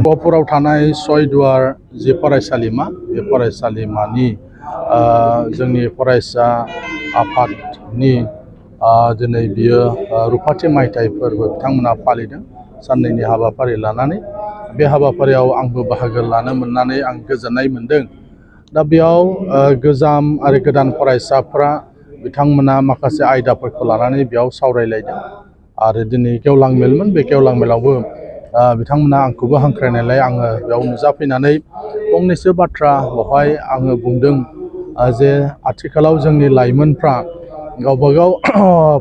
गहपुराव थानाय सयदुवार जि फरायसालिमा बे फरायसालिमानि जोंनि फरायसा आफादनि दिनै बियो रुपाथि मायथाइ फोरबो बिथांमोना फालिदों साननैनि हाबाफारि लानानै बे हाबाफारियाव आंबो बाहागो लानो मोननानै आं गोजोननाय मोनदों। दा बेयाव गोजाम आरो गोदान फरायसाफ्रा बिथांमोना माखासे आयदाफोरखौ लानानै बेयाव सावरायलायदों आरो दिनै गेवलां मेलमोन बे गेवलां मेलावबो बिथांमोना आंखौबो हांख्रायनायलाय आङो बेयाव नुजाफैनानै फंनैसो बाथ्रा बेवहाय आङो बुंदों जे आथिखालाव जोंनि लाइमोनफ्रा गावबागाव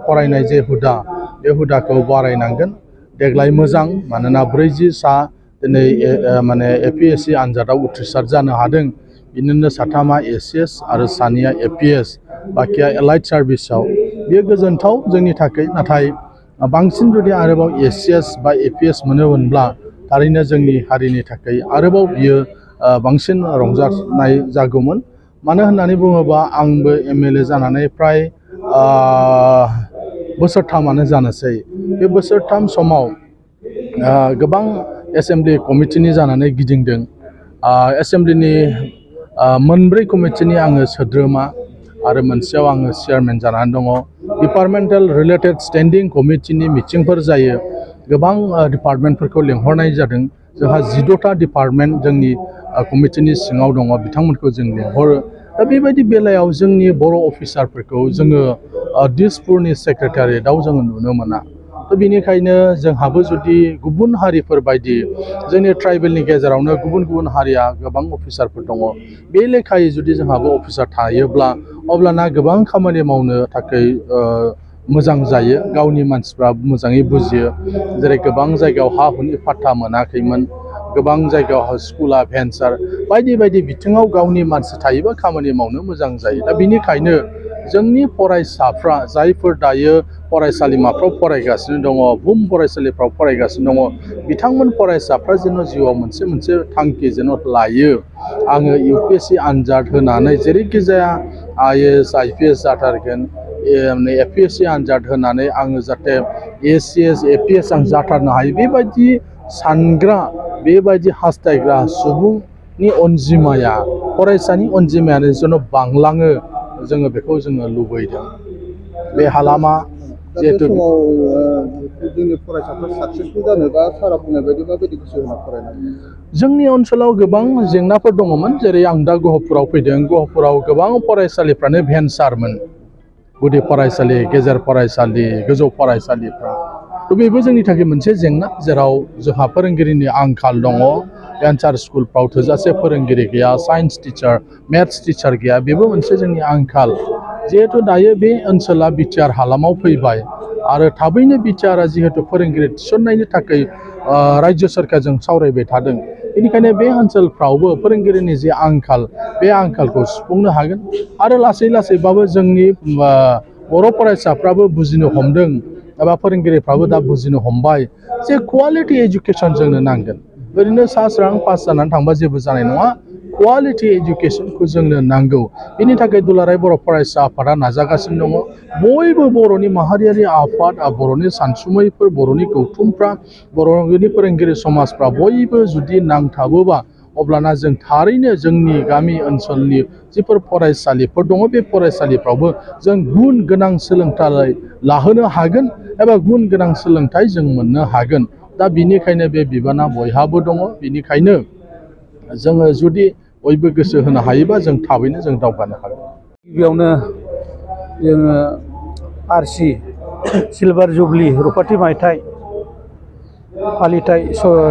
फरायनाय जे हुदा बे हुदाखौ बारायनांगोन। देग्लाय मोजां मानोना 40 सा दिनै माने APSC आनजादाव उथ्रिसार जानो हादों। बिनिनो 3 ACS आरो 2 APS बाखिया एलाइट सार्भिसाव बेयो गोजोनथाव जोंनि थाखाय। नाथाय बांसिन जुदि आरोबाव ACS बा APS मोनोमोनब्ला थारैनो जोंनि हारिनि थाखाय आरोबाव बियो बांसिन रंजानाय जागौमोन। मानो होननानै बुङोबा आंबो MLA जानानै फ्राय बोसोरथामानो जानोसै। बे बोसोरथाम समाव गोबां एसेम्बलि कमिटिनि जानानै गिदिंदों। एसेम्बलिनि 4 कमिटिनि आङो सोद्रोमा आरो मोनसेयाव आङो चेयारमेन जानानै दङ। डिपार्टमेन्टेल रिलेटेड स्टेन्डिं कमिटिनि मिटिंफोर जायो। गोबां डिपार्टमेन्टफोरखौ लेंहरनाय जादों। जोंहा 14टा डिपार्टमेन्ट जोंनि कमिटिनि सिङाव दङ, बिथांमोनखौ जों लेंहरो। दा बेबायदि बेलायाव जोंनि बर' अफिसारफोरखौ जोङो दिसपुरनि सेक्रेटारियेटआव जोङो नुनो मोना। थ' बेनिखायनो जोंहाबो जुदि गुबुन हारिफोर बायदि जोंनि ट्राइबेलनि गेजेरावनो गुबुन गुबुन हारिया गोबां अफिसारफोर दङ, बे लेखायै जुदि जोंहाबो अफिसार थायोब्ला अब्लाना गोबां खामानि मावनो थाखाय मोजां जायो। गावनि मानसिफ्रा मोजाङै बुजियो। जेरै गोबां जायगायाव हा हुनि पाट्टा मोनाखैमोन, गोबां जायगायाव स्कुला भेन्सार बायदि बायदि बिथिङाव गावनि मानसि थायोबा खामानि मावनो मोजां जायो। दा बेनिखायनो जोंनि फरायसाफ्रा जायफोर दायो फरायसालिमाफ्राव फरायगासिनो दङ, बुहुम फरायसालिफ्राव फरायगासिनो दङ, बिथांमोन फरायसाफ्रा जेन' जिउआव मोनसे थांखि जेन' लायो। आङो UPSC आनजाद होनानै जेरैखि जाया IAS IPS जाथारगोन, APSC आनजाद होनानै आङो जाहाथे ACS APS आं जाथारनो हायो, बेबायदि सानग्रा बेबायदि हास्थायग्रा सुबुंनि अनजिमाया, फरायसानि अनजिमायानो जेन' बांलाङो, जोङो बेखौ जोङो लुबैदों। बे हालामा जिहेतु जोंनि फरायसाफ्रा साक्सेसफुल जानोबा सारा बुंनाय बायदि माबायदि गोसो होना फरायनांगौ? जोंनि ओनसोलाव गोबां जेंनाफोर दङमोन। जेरै आं दा गहपुराव फैदों, गहपुराव गोबां फरायसालिफ्रानो भेन्सारमोन। गुदि फरायसालि, गेजेर फरायसालि, गोजौ फरायसालिफ्रा। थ' बेबो जोंनि थाखाय मोनसे जेंना, जेराव जोंहा फोरोंगिरिनि आंखाल दङ। भेन्सार स्कुलफ्राव थोजासे फोरोंगिरि गैया, साइन्स टिचार, मेथ्स टिचार गैया, बेबो मोनसे जोंनि आंखाल। जिहेतु दायो बे ओनसोला बिटिआर हालामाव फैबाय आरो थाबैनो बिटिआरआ जिहेतु फोरोंगिरि थिसननायनि थाखाय रायजो सोरखारजों सावरायबाय थादों। बेनिखायनो बे ओनसोलफ्रावबो फोरोंगिरिनि जे आंखाल, बे आंखालखौ सुफुंनो हागोन। आरो लासै लासैबाबो जोंनि बर' फरायसाफ्राबो बुजिनो हमदों एबा फोरोंगिरिफ्राबो दा बुजिनो हमबाय जे क्वालिटि इडुकेसन जोंनो नांगोन। ओरैनो सा स्रां पास जानानै थांबा जेबो जानाय नङा, क्वालिटि इडुकेसनखौ जोंनो नांगौ। बेनि थाखाय दुलाराय बर' फरायसा आफादा नाजागासिनो दङ। बयबो बर'नि माहारियारि आफाद, बर'नि सानसुमैफोर, बर'नि गौथुमफ्रा, बर'नि फोरोंगिरि समाजफ्रा बयबो जुदि नांथाबोबा अब्लाना जों थारैनो जोंनि गामि ओनसोलनि जिफोर फरायसालिफोर दङ, बे फरायसालिफ्रावबो जों गुन गोनां सोलोंथाइ लाहोनो हागोन एबा गुन गोनां सोलोंथाइ जों मोननो हागोन। दा बिनिखायनो बे बिबाना बयहाबो दङ। बिनिखायनो जोङो जुदि बयबो गोसो होनो हायोबा जों थाबैनो जों दावगानो हागोन। गिबियावनो जोङो RC सिलभार जुबलि रुपाथि मायथाइ फालिथाय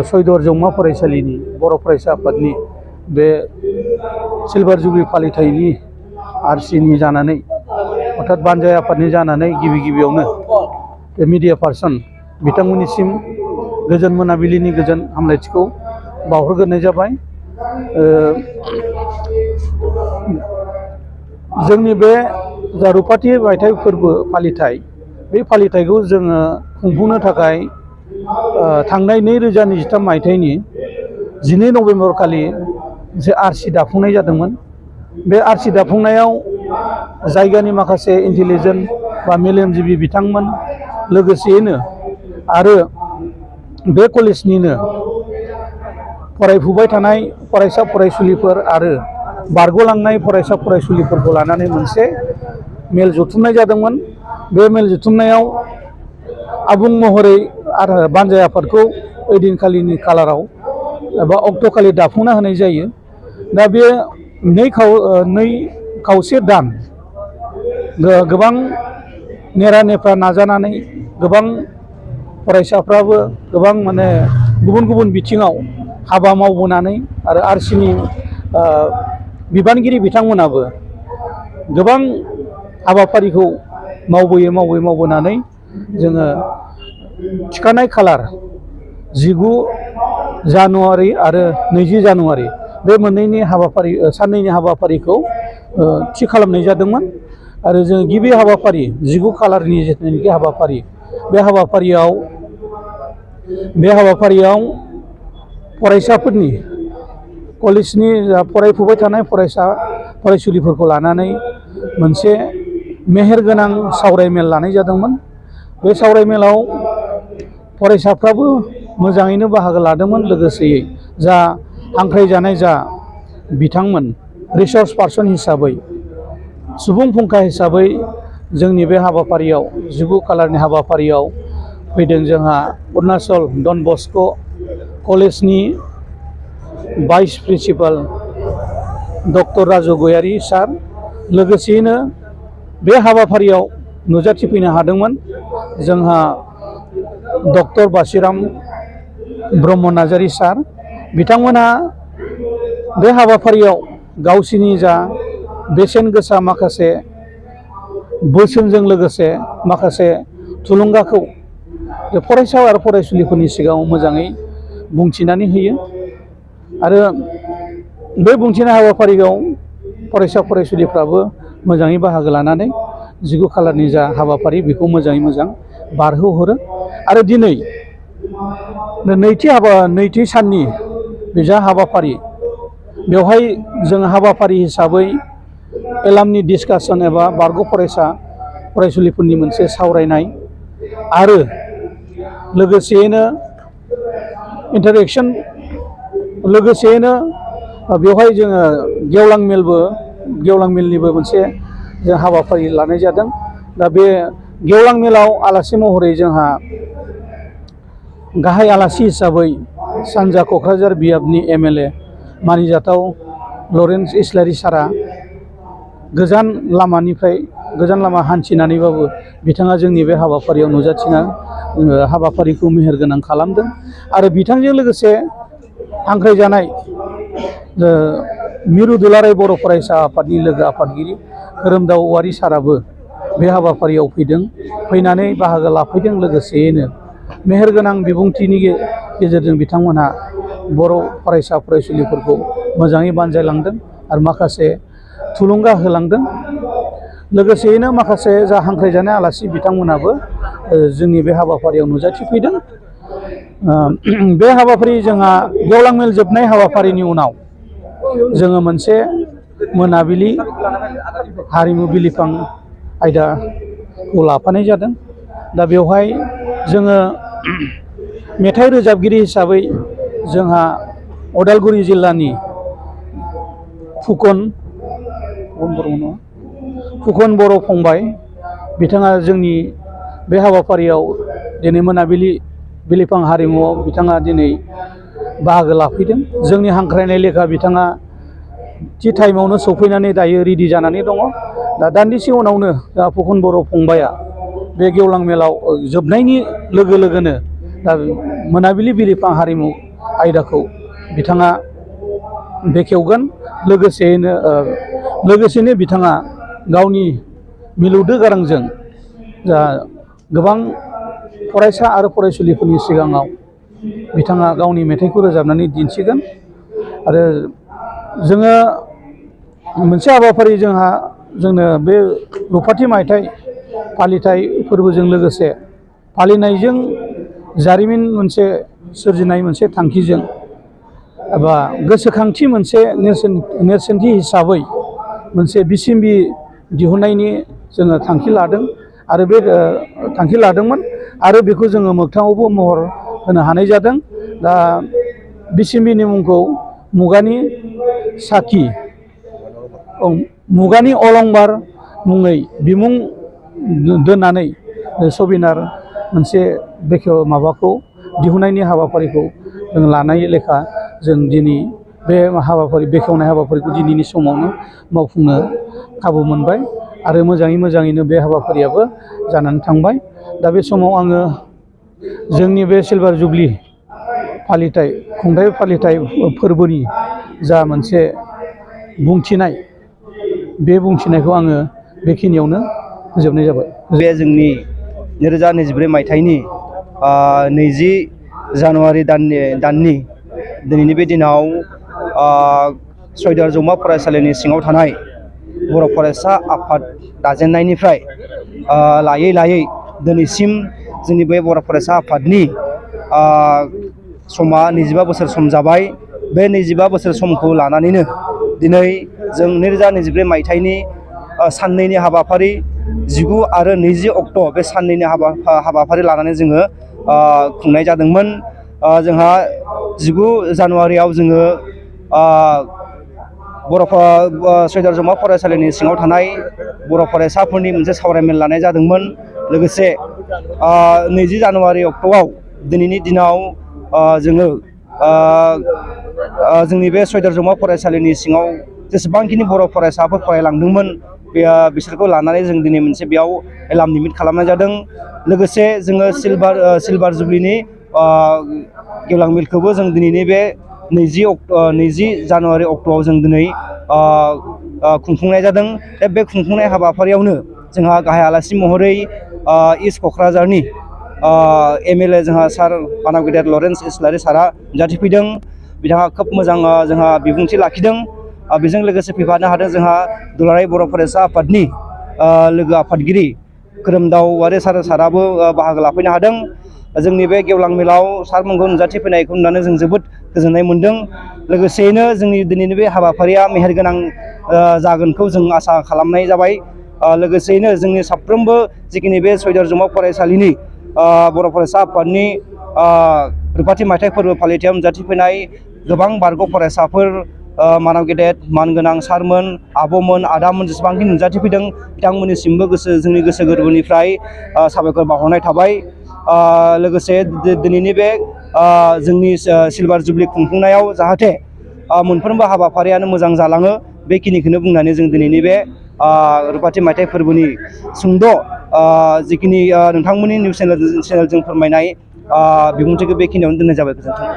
सयदुवार जौमा फरायसालिनि बर' फरायसा आफादनि बे सिलभार जुबलि फालिथायनि RCनि जानानै अर्थात बानजाय आफादनि जानानै गिबियावनो बे मिडिया पार्सन बिथांमोननिसिम गोजोन मोनाबिलिनि गोजोन हामलायथिखौ बावहरग्रोनाय जाबाय। जोंनि बे जा रुपाथि मायथाइ फोरबो फालिथाय, बे फालिथायखौ जोङो खुंफुंनो थाखाय थांनाय 2023 मायथाइनि 12 नभेम्बर खालि जे RC दाफुंनाय जादोंमोन। बे RC दाफुंनायाव जायगानि माखासे इन्टेलिजेन्ट बा मेलेमजिबि बिथांमोन, लोगोसेयैनो आरो बे कलेजनिनो फरायफुबाय थानाय फरायसा फरायसुलिफोर आरो बारग'लांनाय फरायसा फरायसुलिफोरखौ लानानै मोनसे मेल जथुमनाय जादोंमोन। बे मेल जथुमनायाव आबुं महरै आरो बानजाय आफादखौ ओइदिनखालिनि खालाराव एबा अक्ट'खालि दाफुंना होनाय जायो। दा बे नै खावसे दान गोबां नेरा नेफा नाजानानै गोबां फरायसाफ्राबो गोबां माने गुबुन गुबुन बिथिङाव हाबा मावबोनानै आरो आरसिनि बिबानगिरि बिथांमोनाबो गोबां हाबाफारिखौ मावबोनानै जोङो थिखानाय खालार 19 जानुवारि आरो 20 जानुवारि बे मोननैनि साननैनि हाबाफारिखौ थि खालामनाय जादोंमोन। आरो जों गिबि हाबाफारि 19 खालारनि जिथुनाखि हाबाफारि बे हाबाफारियाव फरायसाफोरनि कलेजनि फरायफुबाय थानाय फरायसा फरायसुलिफोरखौ लानानै मोनसे मेहेरगोनां सावरायमेल लानाय जादोंमोन। बे सावरायमेलाव फरायसाफ्राबो मोजाङैनो बाहागो लादोंमोन। लोगोसेयै जा हांख्रायजानाय जा बिथांमोन रिसर्स पार्सन हिसाबै सुबुं फुंखा हिसाबै जोंनि बे हाबाफारियाव 19 खालारनि हाबाफारियाव फैदों जोंहा अरुणाचल डन बस्क' कलेजनि भाइस प्रिन्सिपाल डक्टर राजु गयारि सार। लोगोसेयैनो बे हाबाफारियाव नुजाथिफैनो हादोंमोन जोंहा डक्टर बासिराम ब्रह्म नार्जारि सार। बिथांमोनहा बे हाबाफारियाव गावसिनि जा बेसेन गोसा माखासे बोसोनजों लोगोसे माखासे थुलुंगाखौ फरायसा आरो फरायसुलिफोरनि सिगाङाव मोजाङै बुंथिनानै होयो। आरो बे बुंथिनाय हाबाफारियाव फरायसा फरायसुलिफ्राबो मोजाङै बाहागो लानानै 19 खालारनि जा हाबाफारि बेखौ मोजाङै मोजां बारहोहरो। आरो दिनै नैथि साननि बे जा हाबाफारि बेवहाय जों हाबाफारि हिसाबै एलामनि डिसकासन एबा बारग' फरायसा फरायसुलिफोरनि मोनसे सावरायनाय आरो लोगोसेयैनो इन्टारेक्सन लोगोसेयैनो बेवहाय जोङो गेवलां मेलनिबो मोनसे जों हाबाफारि लानाय जादों। दा बे गेवलां मेलाव आलासि महरै जोंहा गाहाय आलासि हिसाबै सानजा क'क्राझार बियाबनि MLA मानिजाथाव लरेन्स इस्लारि सारा गोजान लामा हान्थिनानैबाबो बिथाङा जोंनि बे हाबाफारियाव नुजाथिना हाबाफारिखौ मेहेरगोनां खालामदों। आरो बिथांजों लोगोसे हांख्रायजानाय मिरु दुलाराय बर' फरायसा आफादनि लोगो आफादगिरि खोरोमदाव औवारि साराबो बे हाबाफारियाव फैनानै बाहागो लाफैदों। लोगोसेयैनो मेहेरगोनां बिबुंथिनि गेजेरजों बिथांमोनहा बर' फरायसा फरायसुलिफोरखौ मोजाङै बानजायलांदों आरो माखासे थुलुंगा होलांदों। लोगोसेयैनो माखासे जा हांख्रायजानाय आलासि बिथांमोनाबो जोंनि बे हाबाफारियाव नुजाथिफैदों। बे हाबाफारि जोंहा गेवलां मेल जोबनाय हाबाफारिनि उनाव जोङो मोनसे मोनाबिलि हारिमु बिलिफां आयदाखौ लाफानाय जादों। दा बेवहाय जोङो मेथाइ रोजाबगिरि हिसाबै जोंहा उदालगुरि जिल्लानि फुकन बर' फंबाय बिथाङा जोंनि बे हाबाफारियाव दिनै मोनाबिलि बिलिफां हारिमुआव बिथाङा दिनै बाहागो लाफैदों। जोंनि हांख्रायनाय लेखा बिथाङा थि टाइमावनो सफैनानै दायो रेडि जानानै दङ। दा दान्दिसे उनावनो जा फुकन बर' फंबाया बे गेवलां मेलाव जोबनायनि लोगो लोगोनो दा मोनाबिलि बिलिफां हारिमु आयदाखौ बिथाङा बेखेवगोन। लोगोसेनो बिथाङा गावनि मिलौदो गारांजों जा गोबां फरायसा आरो फरायसुलिफोरनि सिगाङाव बिथाङा गावनि मेथाइखौ रोजाबनानै दिन्थिगोन। आरो जोङो मोनसे हाबाफारि जोंनो बे रुफाथि मायथाइ फालिथाय फोरबोजों लोगोसे फालिनायजों जारिमिन मोनसे सोरजिनाय मोनसे थांखिजों एबा गोसोखांथि मोनसे नेरसोनथि हिसाबै मोनसे बिसिम्बि दिहुननायनि जोङो थांखि लादोंमोन आरो बेखौ जोङो मोगथाङावबो महर होनो हानाय जादों। दा बिसिम्बिनि मुंखौ मुगानि साखि मुगानि अलंबार मुङै बिमुं दोननानै सबिनार मोनसे माबाखौ दिहुननायनि हाबाफारिखौ जों लानाय लेखा जों दिनै बे बेखेवनाय हाबाफारिखौ दिनैनि समावनो मावफुंनो खाबु मोनबाय आरो मोजाङैनो बे हाबाफारियाबो जानानै थांबाय। दा बे समाव आङो जोंनि बे सिलभार जुबलि खुंथाइ फालिथाय फोरबोनि जा मोनसे बुंथिनाय बे बुंथिनायखौ आङो बेखिनियावनो फोजोबनाय जाबाय। बे जोंनि 2024 मायथाइनि 20 जानुवारि दाननि दिनैनि बे दिनाव सयदुवार जौमा फरायसालिनि सिङाव थानाय बर' फरायसा आफाद दाजेननायनिफ्राय लायै दिनैसिम जोंनि बे बर' फरायसा आफादनि समा 25 बोसोर सम जाबाय। बे 25 बोसोर समखौ लानानैनो दिनै जों 2024 मायथाइनि साननैनि हाबाफारि 19 आरो 20 अक्ट' बे साननैनि हाबाफारि लानानै जोङो खुंनाय जादोंमोन। जोंहा 19 जानुवारियाव जोङो सयदुवार जौमा फरायसालिनि सिङाव थानाय बर' फरायसाफोरनि मोनसे सावरायमेल लानाय जादोंमोन। लोगोसे 20 जानुवारि अक्ट'आव दिनैनि दिनाव जोङो जोंनि बे सयदुवार जौमा फरायसालिनि सिङाव जेसेबांखिनि बर' फरायसाफोर फरायलांदोंमोन बिसोरखौ लानानै जों दिनै मोनसे बेयाव एलार्म लिमिट खालामनाय जादों। लोगोसे जोङो सिलभार जुबलिनि गेवलां मेलखौबो जों दिनैनि बे 20 जानुवारि अक्ट'आव जों दिनै खुंफुंनाय जादों। दा बे खुंफुंनाय हाबाफारियावनो जोंहा गाहाय आलासि महरै इस्ट क'क्राझारनि MLA जोंहा सार मानव गेदेर लरेन्स इस्लारि सारा नुजाथिफैदों। बिथाङा खोब मोजां जोंहा बिबुंथि लाखिदों। बेजों लोगोसे फैफानो हादों जोंहा दुलाराय बर' फरायसा आफादनि लोगो आफादगिरि खोरोमदावआरि साराबो बाहागो लाफैनो हादों। जोंनि बे गेवलां मेलाव सारमोनखौ नुजाथिफैनायखौ नुनानै जों जोबोद गोजोननाय मोनदों। लोगोसेयैनो जोंनि दिनैनि बे हाबाफारिया मेहेरगोनां जागोनखौ जों आसा खालामनाय जाबाय। लोगोसेयैनो जोंनि साफ्रोमबो जिखिनि बे सयदुवार जौमा फरायसालिनि बर' फरायसा आफादनि रुपाथि मायथाइ फोरबो फालिथायाव नुजाथिफैनाय गोबां बारग' फरायसाफोर मानाव गेदेर मानगोनां सारमोन, आब'मोन, आदामोन जेसेबांखि नुजाथिफैदों बिथांमोननिसिमबो जोंनि गोसो गोरबोनिफ्राय साबायखर बावहरनाय थाबाय। लोगोसे दिनैनि बे जोंनि सिलभार जुबलि खुंफुंनायाव जाहाथे मोनफ्रोमबो हाबाफारियानो मोजां जालाङो बेखिनिखौनो बुंनानै जों दिनैनि बे रुपाथि मायथाइ फोरबोनि सुंद' जिखिनि नोंथांमोननि निउस चेनेलजों फोरमायनाय बिबुंथिखौ बेखिनियावनो दोननाय जाबाय। गोजोन्थों।